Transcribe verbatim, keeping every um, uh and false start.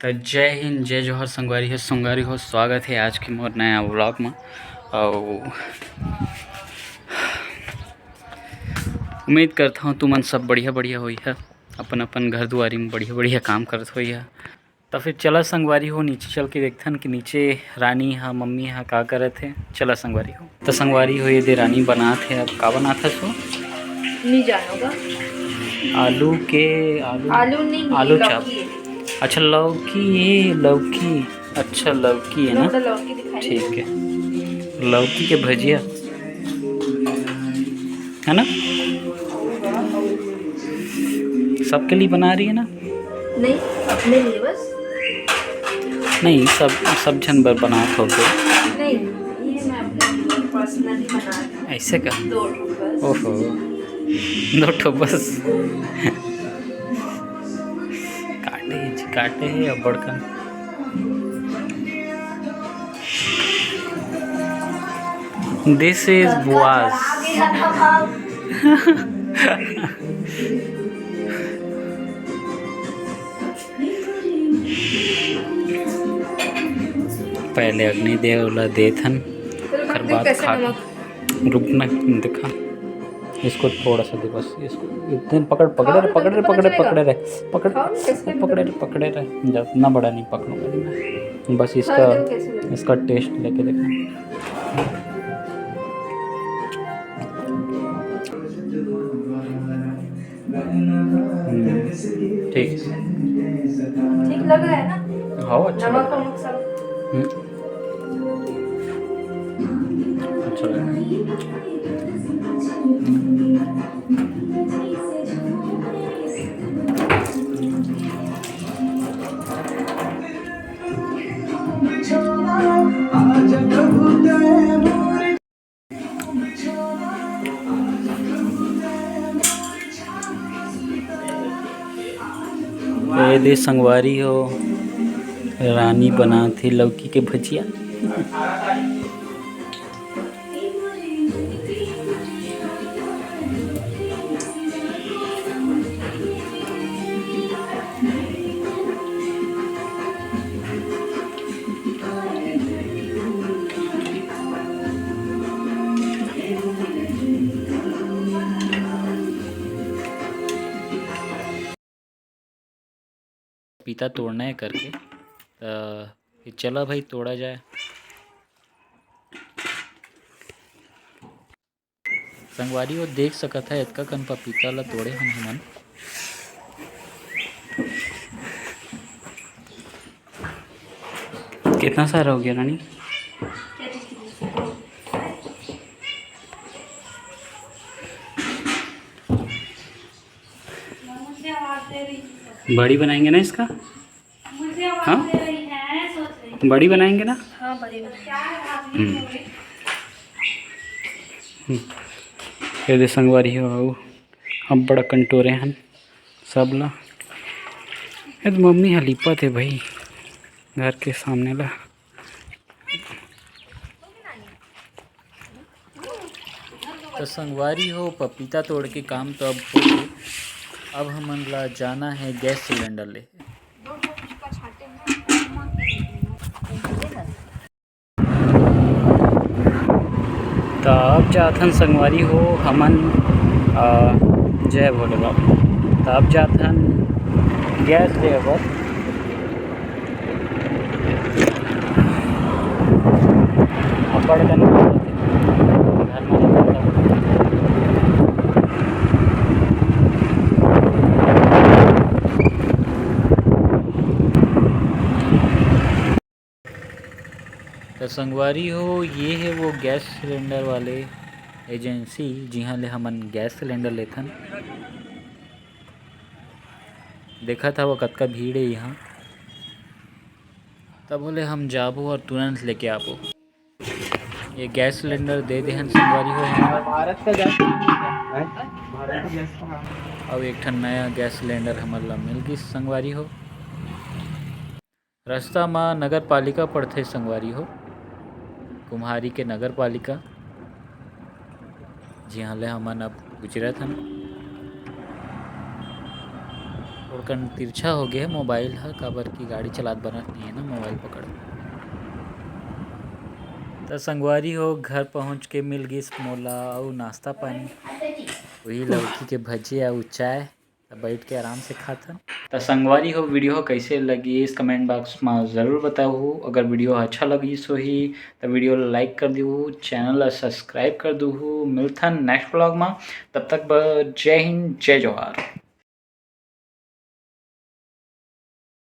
त जय हिंद, जय जोहार संगवारी हो, संगवारी हो, स्वागत हे आज के मोर नया vlog म। अउ उम्मीद करत हौं तुमन सब बढ़िया बढ़िया होइहा, अपन अपन घर दुआरी म बढ़िया बढ़िया काम करत होइहा। त फिर चला संगवारी हो, नीचे चल के देखथन कि नीचे रानी ह, मम्मी ह का करत हे। चला संगवारी हो। त संगवारी हो, ये दे रानी बनात हे। अब का बनात हस वो? नहीं जानोगा। आलू के, आलू, आलू नहीं, आलू चाप। लौकी। अच्छा, लौकी, ये लौकी। अच्छा, लौकी है ना? थोड़ा लौकी दिखाइए। ठीक है, लौकी के भजिया है ना? सबके लिए बना रही है ना? नहीं, अपने लिए बस। नहीं, सब, सब झन बर बनात होगे। नहीं, ये मैं अपने लिए personally बना रही हूँ। ऐसे का? दो ठो बस। ओहो, दो ठो बस। काटे हे जी, काटे हे अब्बड़ कन। This is बुआस। पहले अग्निदेव ला देथन, ओकर बाद खा के। रुकना, दिखा, इसको थोड़ा सा दे बस, इसको इतने पकड़, पकड़े रहे, पकड़े रहे, पकड़े रहे, पकड़े रहे, पकड़े रहे, पकड़े रहे, ज़्यादा बड़ा नहीं पकड़ूंगा मैं, बस इसका, इसका taste लेके देखना। हम्म, ठीक। ठीक लग रहा है ना? हाँ, अच्छा लग रहा है। नमक वमक सब। हम्म। अच्छा लग रहा है। ए दे संगवारी हो, रानी बनात हे लौकी के भजिया। पपीता तोड़ना है करके, त ये चला भाई, तोड़ा जाए। संगवारी हो, देख सकत है, एतका कन पपीता ला तोड़े हन हमन। कितना सारा हो गया रानी? बड़ी बनाएंगे ना इसका? हाँ, बड़ी बनाएंगे ना। हाँ, बड़ी बनाएंगे। हम्म। हम्म। ये दे संगवारी हो, अउ अब्बड़ कन टोरे हन सब ला। ये तो मम्मी ह लिपत हे भाई, घर के सामने ला। तो संगवारी हो, पपीता तोड़ के काम तो अब हो गए। अब हमन ला जाना है गैस सिलेंडर ले। त अब जाथन संगवारी हो हमन, अ, जय भोले बाबा। त अब जाथन गैस ले बर। अब्बड़ कन घर म त संगवारी हो, ये है वो गैस सिलेंडर वाले एजेंसी, जिहाँ ले हमन गैस सिलेंडर लेथन। देखत हव कतका भीड़ है यहाँ, तब बोले हम जाबो और तुरंत लेके आबो। ये गैस सिलेंडर दे देहन संगवारी हो हमन। भारत का गैस सिलेंडर है? भारत का गैस का। अब एक ठन नया गैस सिलेंडर हमन ला मिल गिस संगवारी हो। रास्ता म नगर पालिका पड़थे संगवारी हो, कुम्हारी के नगर पालिका, जिहाँ ले हमन अब गुजरत हन। थोड़कन तिरछा हो गए हे मोबाइल ह, काबर कि गाड़ी चलात बनत नहीं है ना मोबाइल पकड़। त संगवारी हो, घर पहुँच के मिल गिस मोला अउ नाश्ता पानी, वही लौकी के भजिया अउ चाय। त बैठ के आराम से खाथन। त संगवारी हो, वीडियो कैसे लगिस कमेंट बॉक्स में जरूर बताहू। अगर वीडियो अच्छा लगिस होही त वीडियो ला लाइक कर दूहू, चैनल ला सब्सक्राइब कर दूहू। मिलथन नेक्स्ट व्लॉग में, तब तक बर जय हिंद, जय जोहार।